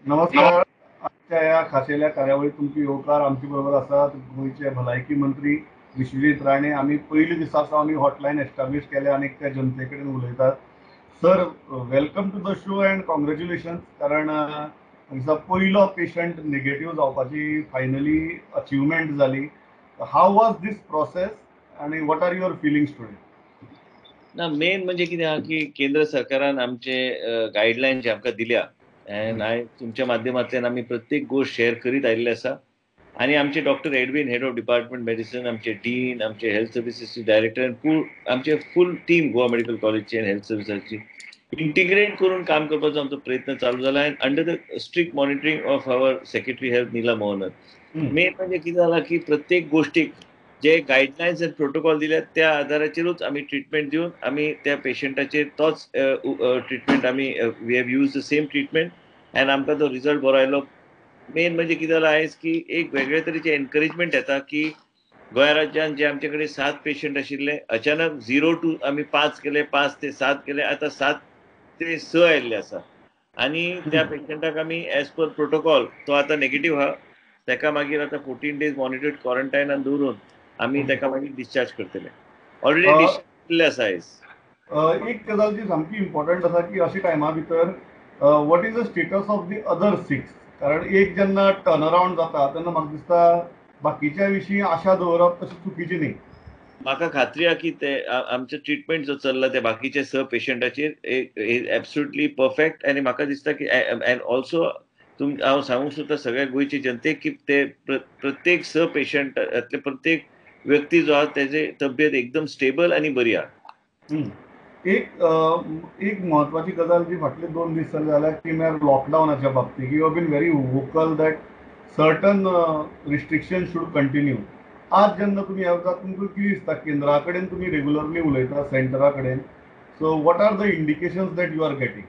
नमस्कार. आजच्या ह्या खाशेल्या कार्यावळीत तुमची येवकार. आमचे बरोबर आसात गोंयचे भलायकी मंत्री विश्वजीत राणे. आमी पयले दिसा सावन आमी हॉटलायन एस्टाब्लीश केल्या आनी त्या जनते कडेन उलयतात. Sir, welcome to the show and congratulation, कारण दिसा पयलो पेशंट नेगेटीव जावपाची फायनली अचिवमेंट जाली. How was this process आनी what are your feelings today? ना, मेन म्हणजे कितें आहा की केंद्र सरकारान आमचे गायडलायन जे आमकां दिल्या एंड I तुमच्या माध्यमांतल्यान आमी प्रत्येक गोश्ट शेअर करीत आयिल्ले आसा. आनी आमचे doctor Edwin, head of department medicine, आमचे डीन, आमचे हेल्थ सर्विसीसचे डायरेक्टर, फूल आमचे फूल टीम गोवा मेडिकल कॉलेजची आनी हेल्थ सर्विसाची इंटिग्रेट करून काम करपाचो आमचो प्रयत्न चालू जाला and under the strict monitoring of our secretary health Neela Mohanan. Main म्हणजे कितें जाला की प्रत्येक गोश्टीक जे गायडलायन्स आनी प्रोटोकॉल दिल्यात त्या आधाराचेरूच आमी ट्रिटमेंट दिवन आमी त्या पेशंटाचेर तोच ट्रिटमेंट आमी we have use the same treatment and आमकां तो रिजल्ट बरो आयलो. मेन म्हणजे कितें जालां आयज की एक वेगळे तरेचें एनकरेजमेंट येता की गोंय राज्यान जे आमचे कडेन 7 पेशंट आशिल्ले अचानक 0 to आमी 5 केले, 5 ते 7 केले, आतां 7 ते 6 आयिल्ले आसा. आनी त्या पेशंटाक आमी एज पर प्रोटोकॉल तो आतां नेगेटीव आहा, ताका मागीर आतां 14 डेज मॉनिटर्ड क्वॉरंटायनान दवरून आमी ताका मागीर डिस्चार्ज करतले. ऑलरेडी डिस्चार्ज केल्ले आसा आयज. एक गजाल जी सामकी इम्पॉर्टंट आसा की अशा टायमा भितर what is the status of the other 6? कारण एक जेन्ना टर्न अरावंड जाता तेन्ना म्हाका दिसता बाकीच्या विशीं आशा दवरप तशी चुकीची न्ही. म्हाका खात्री आहा की ते आमचें ट्रिटमेंट जो चल्ला ते बाकीचे 6 पेशंटाचेर एब्सोल्युटली परफेक्ट. आनी म्हाका दिसता की एंड ऑल्सो हांव सांगूंक सोदता सगळ्या गोंयचे जनतेक की ते प्रत्येक 6 पेशंटांतले प्रत्येक व्यक्ती जो आहा तेजे तब्येत एकदम स्टेबल आनी बरी आहा. एक एक म्हत्वाची गजाल जी फाटले 2 दीस जाल्या ती म्हळ्यार लॉकडावनाच्या बाबतींत you have been very vocal that certain restriction should continue. आज जेन्ना तुमी येता तुमकां कितें दिसता? केंद्रा कडेन तुमी रेगुलरली उलयता, सेंटरा कडेन, so what are the indications that you are getting?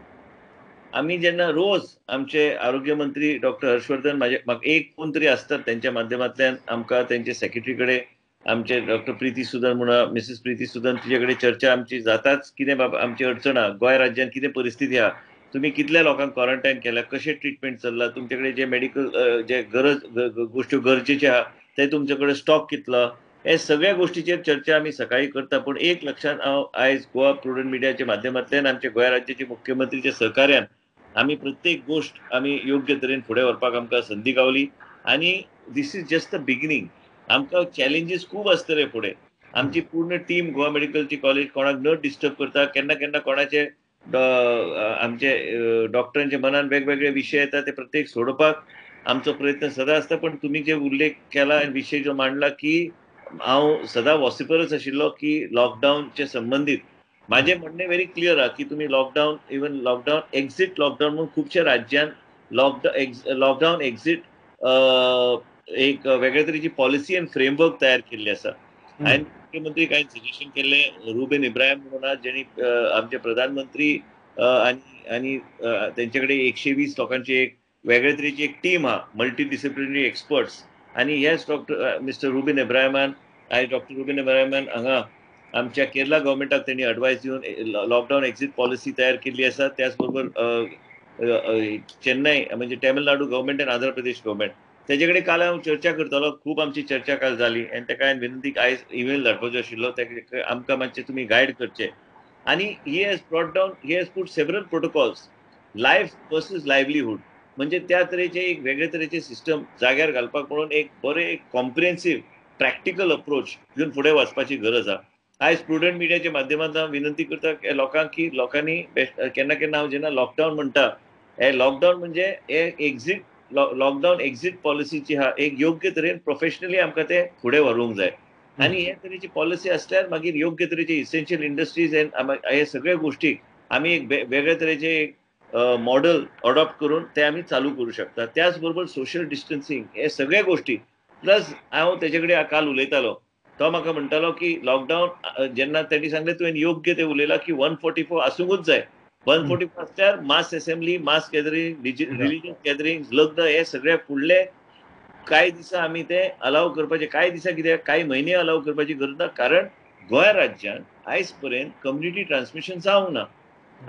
आमी जेन्ना रोज आमचे आरोग्य मंत्री डॉक्टर हर्षवर्धन म्हाजे म्हाका एक फोन तरी आसतात तेंच्या माध्यमांतल्यान आमकां तेंचे सेक्रेटरी कडेन आमचे डॉक्टर प्रीती सुदन म्हणून मिसेस प्रीती सुदन तिचे कडेन चर्चा आमची जाताच. कितें बाबा आमची अडचण आहा, गोंय राज्यान कितें परिस्थिती आहा, तुमी कितल्या लोकांक क्वॉरंटायन केल्या, कशें ट्रिटमेंट चल्ला, तुमचे कडेन जे मेडिकल जे गरज गोश्ट्यो गरजेच्यो आहा ते तुमचे कडेन स्टॉक कितलो, हे सगळ्या गोश्टीचेर चर्चा आमी सकाळी करता. पूण एक लक्षांत हांव आयज गोवा प्रुडंट मिडियाच्या माध्यमांतल्यान आमच्या गोंय राज्याचे मुख्यमंत्रीच्या सहकार्यान आमी प्रत्येक गोश्ट आमी योग्य तरेन फुडें व्हरपाक आमकां संदी गावली. आनी this is just the beginning. आमकां चॅलेंजीस खूब आसतले फुडें. आमची पूर्ण टीम गोवा मेडिकलची कॉलेज कोणाक न डिस्टर्ब करता, केन्ना केन्ना कोणाचे आमचे डॉक्टरांच्या मनान वेगवेगळे विशय येता ते प्रत्येक सोडोवपाक आमचो प्रयत्न सदां आसता. पण तुमी जे उल्लेख केला आनी विशय जो मांडला की हांव सदां वॉसिपरच आशिल्लो की लॉकडावनचे संबंदीत म्हाजें म्हणणें व्हेरी क्लियर आहा की तुमी lockdown, even lockdown exit lockdown म्हणून खुबश्या राज्यान लॉकडावन एक्झिट एक वेगळे तरेची पॉलिसी आनी फ्रेमवर्क तयार केल्ली आसा. आनी मुख्यमंत्री कांय सजेशन केल्ले, रुबेन इब्राहिम म्हणून जेणी आमचे प्रधानमंत्री आनी आनी तेंचे कडेन 120 लोकांची एक वेगळे तरेची एक टीम आहा, मल्टी डिसिप्लिनरी एक्सपर्ट्स. आनी हेच डॉक्टर मिस्टर रुबीन इब्राहिमान आनी डॉक्टर रुबीन इब्राहिमान हांगा आमच्या केरला गव्हर्मेंटाक तेणी एडवायस दिवन लॉकडावन एक्झिट पॉलिसी तयार केल्ली आसा. त्याच बरोबर चेन्नय म्हणजे तमिळनाडू गव्हर्मेंट आनी आंध्र प्रदेश गव्हर्मेंट तेजे कडेन काल हांव चर्चा करतालो. खूब आमची चर्चा काल जाली आनी ताका हांवें विनंती आयज इमेल धाडपाचो आशिल्लो, ताका आमकां मातशें तुमी गायड करचें. आनी he has brought down, he has put several protocols, life versus livelihood, म्हणजे त्या तरेचे एक वेगळे तरेचे सिस्टम जाग्यार घालपाक म्हणून एक बरें एक कॉम्प्रिहेन्सीव प्रॅक्टिकल अप्रोच घेवन फुडें वचपाची गरज आहा. आयज प्रुडंट मिडियाच्या माध्यमांतल्यान हांव विनंती करता लोकांक की लोकांनी केन्ना केन्ना हांव जेन्ना लॉकडावन म्हणटा, हे लॉकडावन म्हणजे हे एक्झिट लॉकडावन एक्झिट पॉलिसीची हा एक योग्य तरेन प्रोफेशनली आमकां ते फुडें व्हरूंक जाय. आनी हे तरेची पॉलिसी आसल्यार मागीर योग्य तरेचे इसेन्शियल इंडस्ट्रीज एंड हे सगळे गोश्टीक आमी एक वेगळे तरेचे एक मॉडल अडॉप्ट करून ते आमी चालू करू शकता. त्याच बरोबर सोशल डिस्टन्सिंग हे सगळे गोश्टी प्लस हांव तेजे कडेन काल उलयतालो, तो म्हाका म्हणटालो की लॉकडावन जेन्ना तेणी सांगलें तुवें योग्य ते उलयला की 144 आसूंकूच जाय. 144 आसल्यार mass assembly, mass gathering, religious gathering, लग्न हे सगळे फुडले कांय दिसा आमी ते अलाव करपाचे, कांय दिसा कित्याक कांय म्हयने अलाव करपाची गरज ना, कारण गोंय राज्यान आयज पर्यंत कम्युनिटी ट्रान्समिशन जावंक ना.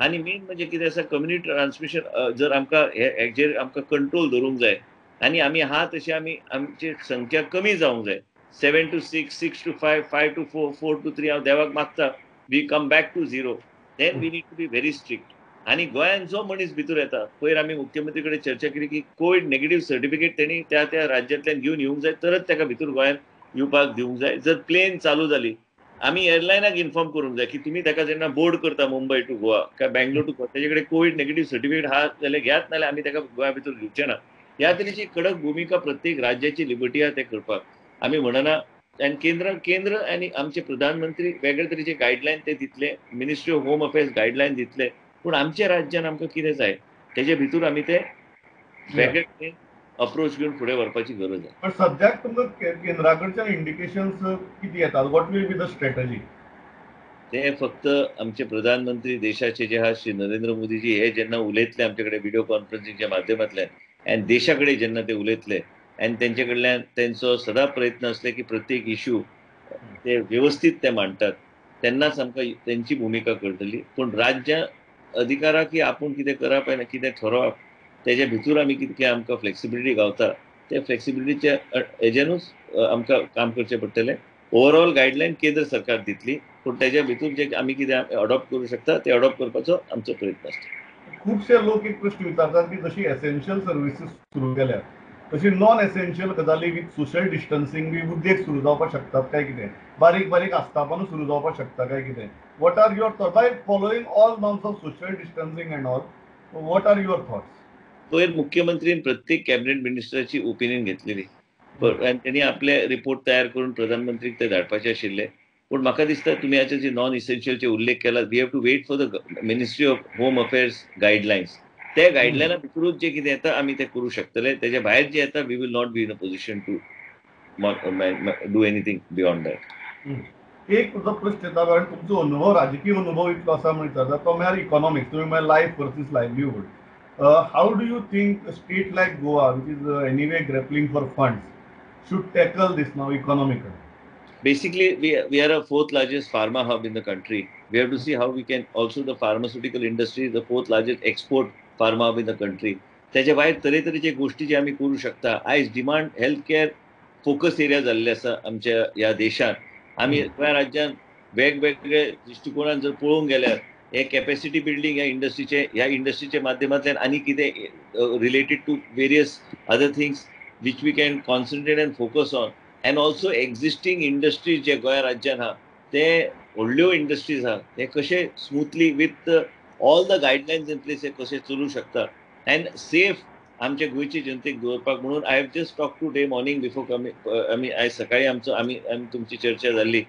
आनी मेन म्हणजे कितें आसा, कम्युनिटी ट्रान्समिशन जर आमकां हेजेर आमकां कंट्रोल धरूंक जाय आनी आमी आहा तशी आमी आमची संख्या कमी जावंक जाय. 7 to 6, 6 to 5, 5 to 4, 4 to 3 हांव देवाक मागता we come back to 0, then we need to be very strict. आनी गोंयांत जो मनीस भितर येता, पयर आमी मुख्यमंत्री कडेन चर्चा केली की कोविड नेगेटीव सर्टिफिकेट तेणी त्या त्या राज्यांतल्यान घेवन येवंक जाय, तरच ताका भितर गोंयांत येवपाक दिवंक जाय. जर प्लेन चालू जाली, आमी एअरलायनाक इन्फॉर्म करूंक जाय की तुमी ताका जेन्ना बोर्ड करता मुंबय टू गोवा काय बँगलोर टू गोवा, तेजे कडेन कोविड नेगेटीव सर्टिफिकेट आहा जाल्यार घेयात, नाल्यार आमी ताका गोंया भितर घेवचे ना. ह्या तरेची कडक भुमिका प्रत्येक राज्याची लिबर्टी आहा तें करपाक आमी म्हणना. आनी केंद्र आनी आमचे प्रधानमंत्री वेगळे तरेचे गायडलायन ते दितले, ministry of home affairs guideline दितले, पूण आमच्या राज्यान आमकां कितें जाय तेजे भितर आमी ते वेगळे तरेन अप्रोच घेवन फुडें व्हरपाची गरज आसा. पण सद्याक तुमकां केंद्रा कडच्यान इंडिकेशन्स कितें येतात, what will be the strategy? ते फक्त आमचे प्रधानमंत्री देशाचे जे आहा श्री नरेंद्र मोदीजी हे जेन्ना उलयतले आमचे कडेन व्हिडिओ कॉन्फरन्सिंगच्या माध्यमांतल्यान आनी देशा कडेन जेन्ना ते उलयतले आनी तेंचे कडल्यान तेंचो सदां प्रयत्न आसले की प्रत्येक इशू ते वेवस्थीत ते मांडटात, तेन्नाच आमकां तेंची भुमिका कळटली. पूण राज्यां अधिकाराक की आपूण कितें करप आनी कितें ठरोवप तेजे भितर आमी कितकें आमकां फ्लेक्सिबिलिटी गावता ते फ्लेक्सिबिलिटीच्या हेजेनूच आमकां काम करचें पडटलें. ओवरऑल गायडलायन केंद्र सरकार दितली, पूण तेज्या भितर जे आमी कितें अडॉप्ट करूं शकता ते अडॉप्ट करपाचो आमचो प्रयत्न आसता. खुबशे लोक एक प्रश्न विचारतात की जशी एसेन्शियल सर्विसीस सुरू केल्या तशी नॉन एसेन्शियल गजाली विथ सोशल डिस्टन्सिंग बी उद्देग सुरू जावपाक शकतात काय कितें, बारीक बारीक आस्थापनां सुरू जावपाक शकता काय कितें? What are your thought by following all norms of social distancing and all, what are your thoughts? पयर मुख्यमंत्रीन प्रत्येक कॅबिनेट मिनिस्टराची ओपिनियन घेतलेली आनी तेणी आपले रिपोर्ट तयार करून प्रधानमंत्रीक ते धाडपाचे आशिल्ले. पूण म्हाका दिसता तुमी हाचे जे नॉन इसेन्शियलचे उल्लेख केला, we have to wait for the ministry of home affairs guidelines. ते गायडलायना भितरूच जे कितें येता आमी ते करूं शकतले, तेजे भायर जे येता we will not be in a position to do anything beyond that. एक तुजो प्रश्न येता, कारण तुमचो अनुभव राजकीय अनुभव इतलो आसा म्हण विचारता, तो म्हळ्यार इकॉनॉमिक्स, तुमी म्हळ्यार life versus livelihood. How do you think a state like Goa, which is anyway grappling for funds, should tackle this now economically? Basically, we are a fourth largest pharma hub in the country. We have to see how we can also the pharmaceutical industry is the fourth largest export pharma hub in the country. त्याच्या भायर तरेतरेचे गोष्टी जे आमी करूं शकता. आयज demand health care focus area जाल्ले आसा आमच्या ह्या देशांत. आमी गोंया राज्यांत वेगवेगळे दृश्टिकोणान जर पळोवंक गेल्यार हे कॅपॅसिटी बिल्डींग ह्या इंडस्ट्रीचे ह्या इंडस्ट्रीच्या माध्यमांतल्यान आनी कितें related to various other things which we can concentrate and focus on, and also existing industries जे गोंया राज्यान आहा ते व्हडल्यो इंडस्ट्रीज आहा ते कशे smoothly with all the guidelines in place हे कशे चलूं शकता अँड सेफ आमच्या गोंयचे जनतेक दवरपाक. म्हणून I have just talk to day morning before coming, आमी आयज सकाळी आमचो आमी तुमची चर्चा जाल्ली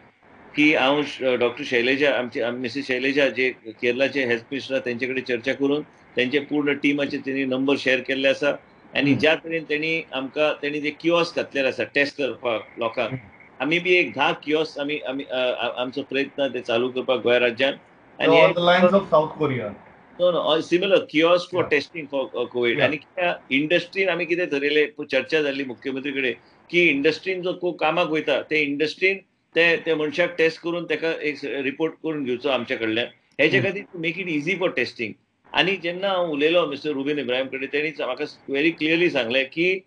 की हांव डॉक्टर शैलेजा आमची मिसेस शैलेजा जे केरलाचे हेल्थ मिनिस्टर तेंचे कडेन चर्चा करून तेंचे पूर्ण टिमाचे तेणी नंबर शेअर केल्ले आसा आनी ज्या तरेन तेणी आमकां तेणी जे किओस्क घातलेले आसा टेस्ट करपाक लोकांक, आमी बी एक 10 किओस्क आमी आमी आमचो प्रयत्न ते चालू करपाक गोंय राज्यान. आनी lines of South Korea, no no similar kiosk for testing for COVID. आनी इंडस्ट्रीन आमी कितें थरयलें, चर्चा जाल्ली मुख्यमंत्री कडेन की इंडस्ट्रीन जो कोण कामाक वयता ते इंडस्ट्रीन ते ते मनशाक टेस्ट करून ताका एक रिपोर्ट करून घेवचो आमच्या कडल्यान, हेजे खातीर to make it easy for testing. आनी जेन्ना हांव उलयलो मिस्टर रुबीन इब्राहिम कडेन, तेणी म्हाका व्हेरी क्लियरली सांगलें की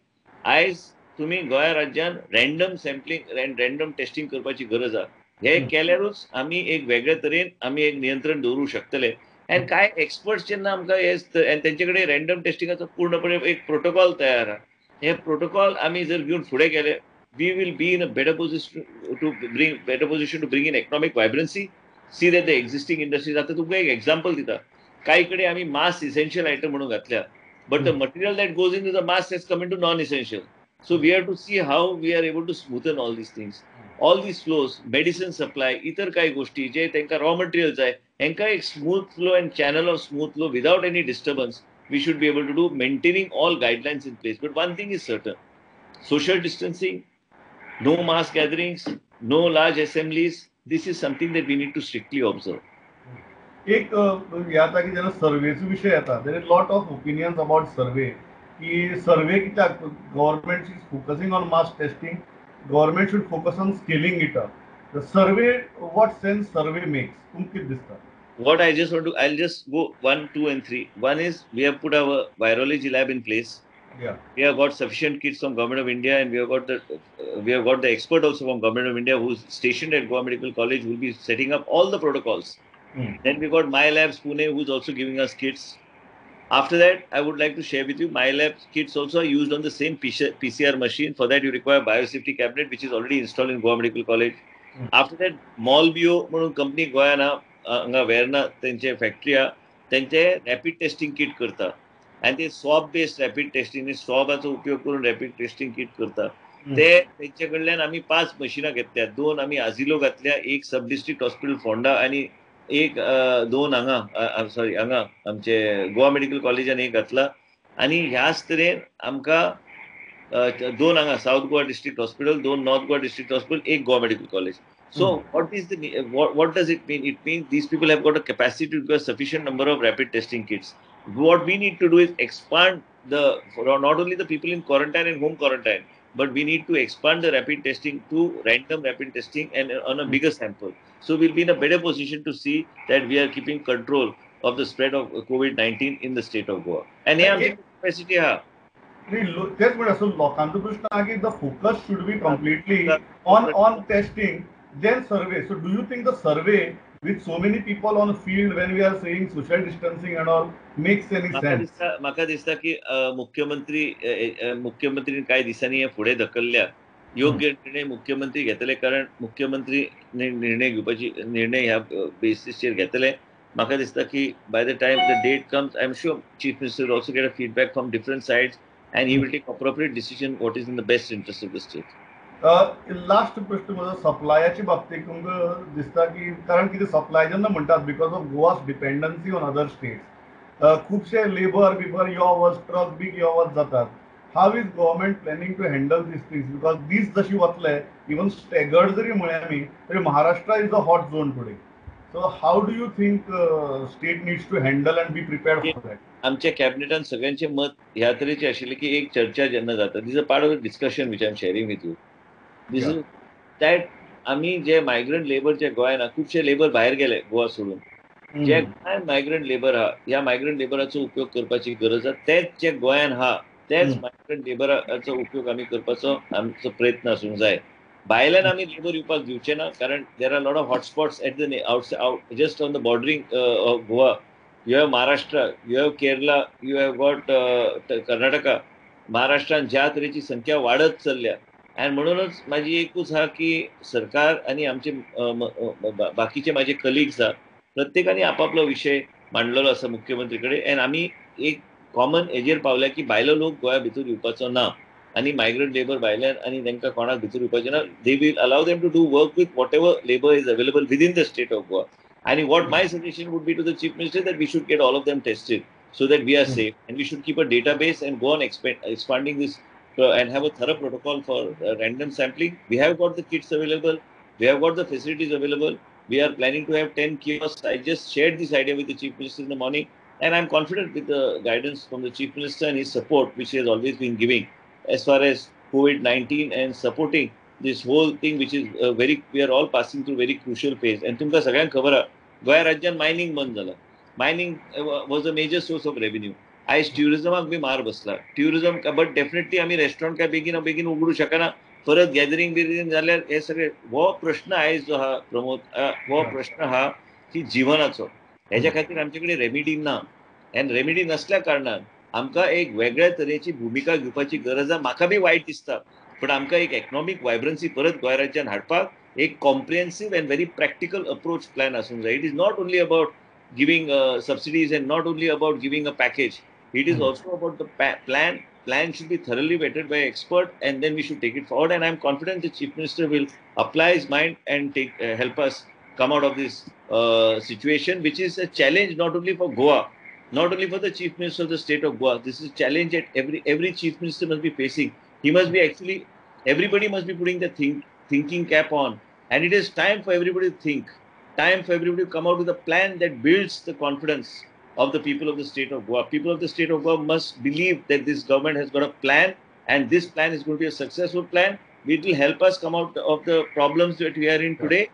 आयज तुमी गोंया राज्यान रॅन्डम सॅम्पलिंग रॅन्डम टेस्टिंग करपाची गरज आहा. हे केल्यारूच आमी एक वेगळे तरेन आमी एक नियंत्रण दवरूंक शकतले. आनी कांय एक्सपर्ट्स जेन्ना आमकां हे आनी तेंचे कडेन रॅन्डम टेस्टिंगाचो पूर्णपणे एक प्रोटोकॉल तयार आहा, हे प्रोटोकॉल आमी जर घेवन फुडें गेले we will be in a better position to bring in economic vibrancy, see that the existing industries. आता तुमकां एक एक्झाम्पल दिता, काही कडे आमी मास्क इसेन्शियल आयटम म्हणून घातल्या, but the material that goes into the mask has come into non essential. So we have to see how we are able to smoothen all these things, all these flows, medicine supply, इतर काही गोष्टी जे तांकां raw material जाय हेंकां एक smooth flow and channel of smooth flow without any disturbance we should be able to do, maintaining all guidelines in place. But one thing is certain, social distancing, no mass gatherings, no large assemblies, this is something that we need to strictly observe. एक हे आता की जेन्ना सर्वेचो विशय येता, there is lot of opinions about survey, की survey कित्याक government is focusing on mass testing, government should focus on scaling it up. The survey, what sense survey makes, तुमकां कितें दिसता? What I just want to, I'll just go 1, 2 and 3. One is we have put our virology lab in place. Yeah. We have got sufficient kits from Government of India, and we have got the expert also from Government of India who's stationed at Goa Medical College, who will be setting up all the protocols. Then we got My Labs Pune, who's also giving us kits. After that, I would like to share with you, My Labs kits also are used on the same PCR machine. For that, you require biosafety cabinet, which is already installed in Goa Medical College. After that, Molbio म्हणून company गोंयान हांगा वेर्ना तेंचे factory आहा, तेंचे rapid testing किट करता आनी ते swab based rapid testing, स्वॉबाचो उपयोग करून रॅपीड टेस्टिंग किट करता. ते तेंचे कडल्यान आमी 5 मशिनां घेतल्या, 2 आमी आजिलो घातल्या, एक सब डिस्ट्रिक्ट हॉस्पिटल फोंडा आनी एक 2 हांगा, सॉरी हांगा आमचे गोवा मेडिकल कॉलेजान एक घातला. आनी ह्याच तरेन आमकां 2 हांगा south Goa district hospital, 2 north Goa district hospital, 1 Goa medical college. So what is the what does it mean? It means these people have got a capacity to give a sufficient number of rapid testing kits. What we need to do is expand the, not only the people in quarantine and home quarantine, but we need to expand the rapid testing to random rapid testing and on a bigger sample. So we'll be in a better position to see that we are keeping control of the spread of COVID-19 in the state of Goa. And here capacity ha. तेच म्हणल्यार so लोकांचो प्रश्न आहा की the focus should be completely on testing then survey. So do you think the survey with so many people on field when we are saying social distancing and all makes any sense? म्हाका दिसता की मुख्यमंत्री कांय दिसांनी हे फुडें धकल्ल्या. योग्य निर्णय मुख्यमंत्री घेतले, कारण मुख्यमंत्री निर्णय घेवपाची निर्णय ह्या बेसिसचेर घेतले. म्हाका दिसता की by the time the date comes, I am sure chief minister will also get a feedback from different sides and he will take appropriate decision what is in the best interest of the state. Last प्रश्न म्हजो सप्लायाच्या बाबतीत तुमकां दिसता की, कारण कितें supply जेन्ना म्हणटात because of Goa's dependency on other states खुबशे लेबर बिबर यो वच, ट्रक बीक यो वच जातात. How is government planning to handle these things? Because दीस जशी वतले इवन स्टेगर्ड जरी म्हळें आमी तरी Maharashtra is a hot zone today. So how do you think state needs to handle and be prepared for that? आमच्या कॅबिनेटान सगळ्यांचे मत ह्या तरेचे आशिल्लें की एक चर्चा जेन्ना जाता, this a part of the discussion which I am sharing with you. This is that आमी जे मायग्रंट लेबर जे गोंयान खुबशे लेबर भायर गेले गोवा सोडून, जे गोंयान मायग्रंट लेबर आहा ह्या मायग्रंट लेबराचो उपयोग करपाची गरज आहा. तेच जे गोंयान आहा तेच मायग्रंट लेबराचो उपयोग आमी करपाचो आमचो प्रयत्न आसूंक जाय. भायल्यान आमी लेबर येवपाक दिवचे ना, कारण there are lot of hotspots at the out just on the bordering of Goa. You have Maharashtra, you have Kerala, you have got Karnataka. महाराष्ट्रान ज्या तरेची संख्या वाडत चल्ल्या आनी म्हणूनच म्हाजी एकूच आहा की सरकार आनी आमचे बाकीचे म्हाजे कलिग्स आहा प्रत्येकानी आपापलो विशय मांडलेलो आसा मुख्यमंत्री कडेन आनी आमी एक कॉमन हेजेर पावल्या की भायलो लोक गोंया भितर येवपाचो ना आनी मायग्रंट लेबर भायल्यान आनी तांकां कोणाक भितर येवपाचें ना. They will allow them to do work with whatever labour is available within the state of Goa. And what my suggestion would be to the Chief Minister that we should get all of them tested so that we are safe, and we should keep a database and go on expanding this and have a thorough protocol for random sampling. We have got the kits available, we have got the facilities available. We are planning to have 10 kiosks. I just shared this idea with the Chief Minister in the morning, and I'm confident with the guidance from the Chief Minister and his support, which he has always been giving as far as COVID-19 and supporting this whole thing, which is we are all passing through very crucial phase. And तुमकां सगळ्यांक खबर आहा, गोंय राज्यान mining बंद जाला. Mining was a major source of revenue. आयज ट्युरिजमाक बी मार बसला. ट्युरिजम बट डेफिनेटली आमी रेस्टॉरंट काय बेगीन बेगीन उगडूं शकना, परत गॅदरींग बिदरींग जाल्यार हे सगळे हो प्रश्न आयज जो आहा प्रमोद, हो प्रश्न आहा की जिवनाचो. हेच्या खातीर आमचे कडेन रेमिडी ना, आनी रेमिडी नसल्या कारणान आमकां एक वेगळ्या तरेची भुमिका घेवपाची गरज आहा. म्हाका बी वायट दिसता, पण आमकां एक इकॉनॉमीक वायब्रन्सी परत गोंय राज्यान हाडपाक एक comprehensive and very practical approach plan आसूंक जाय. It is not only about giving subsidies and not only about giving a package. It is also about the plan. Plan should be thoroughly vetted by expert, and then we should take it forward. And I am confident the Chief Minister will apply his mind and take help us come out of this situation, which is a challenge not only for Goa, not only for the Chief Minister of the state of Goa. This is a challenge that every Chief Minister must be facing. He must be actually, everybody must be putting the thinking cap on. And it is time for everybody to think, time for everybody to come out with a plan that builds the confidence of the people of the state of Goa. People of the state of Goa must believe that this government has got a plan, and this plan is going to be a successful plan. It will help us come out of the problems that we are in today.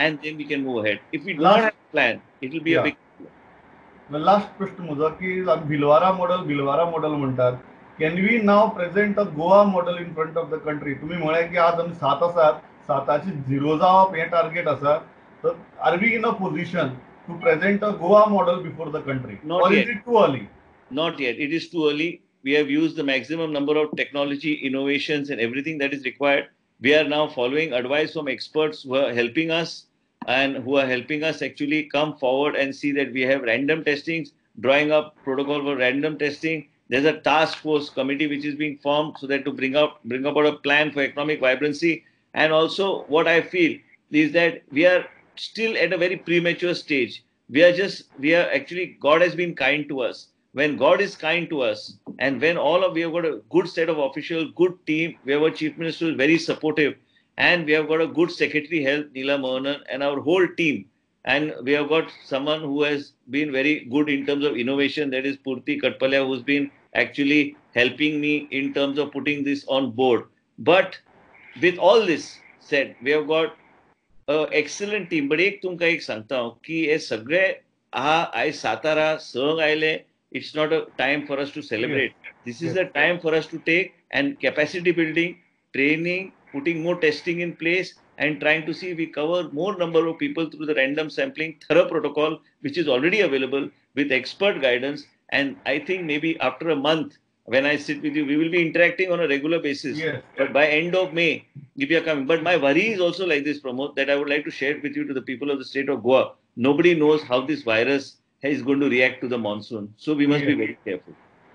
And then we can move ahead. If we do not have a plan, it will be a big problem. Last प्रश्न म्हजो की Bhilwara model, Bhilwara model म्हणटात, can we now present a Goa model in front of the country? तुम्ही म्हळें की आज आमी 7 आसात, 7 झिरो जावप हें टार्गेट आसा, तर are we in a position to present a Goa model before the country? Or is it too early? Not yet. It is too early. We have used the maximum number of technology, innovations and everything that is required. We are now following advice from experts who are helping us and who are helping us actually come forward and see that we have random testings, drawing up protocol for random testing. There's a task force committee which is being formed so that to bring about a plan for economic vibrancy. And also what I feel is that we are still at a very premature stage. We are actually, God has been kind to us. When God is kind to us, and when all of we have got a good set of officials, good team, we have a chief minister who is very supportive, and we have got a good secretary health, Neela Mohanan, and our whole team. And we have got someone who has been very good in terms of innovation, that is Purti Katpalia, who's been actually helping me in terms of putting this on board. But with all this said, we have got an excellent team. But एक तुमका एक सांगता हांव की हे सगळे आहा, आयज सातारा संग आयले, it's not a time for us to celebrate. Yes. This is a time for us to take and capacity building, training, putting more testing in place and trying to see if we cover more number of people through the random sampling, thorough protocol, which is already available with expert guidance. And I think maybe after a month, when I sit with you, we will be interacting on a regular basis. Yes. But by end of May, if you are coming. But my worry is also like this, Pramod, that I would like to share with you to the people of the state of Goa. Nobody knows how this virus is going to react to the monsoon. So we must be very careful.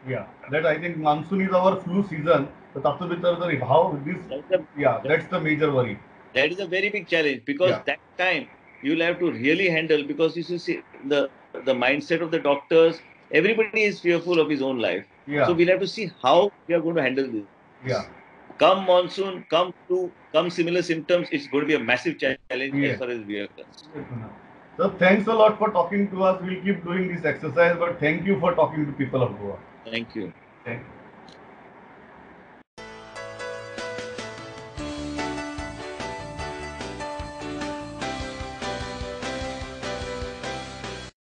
Yeah, that I think monsoon is our flu season. But after how this, that's the major worry. That is a very big challenge because that time you'll have to really handle, because you see the mindset of the doctors, everybody is fearful of his own life. Yeah. So we'll have to see how we are going to handle this. Yeah. Come monsoon, come flu, come similar symptoms, it's going to be a massive challenge as far as we are concerned. So thanks a lot for talking to us. We'll keep doing this exercise, but thank you for talking to people of Goa. Thank you. Thank you.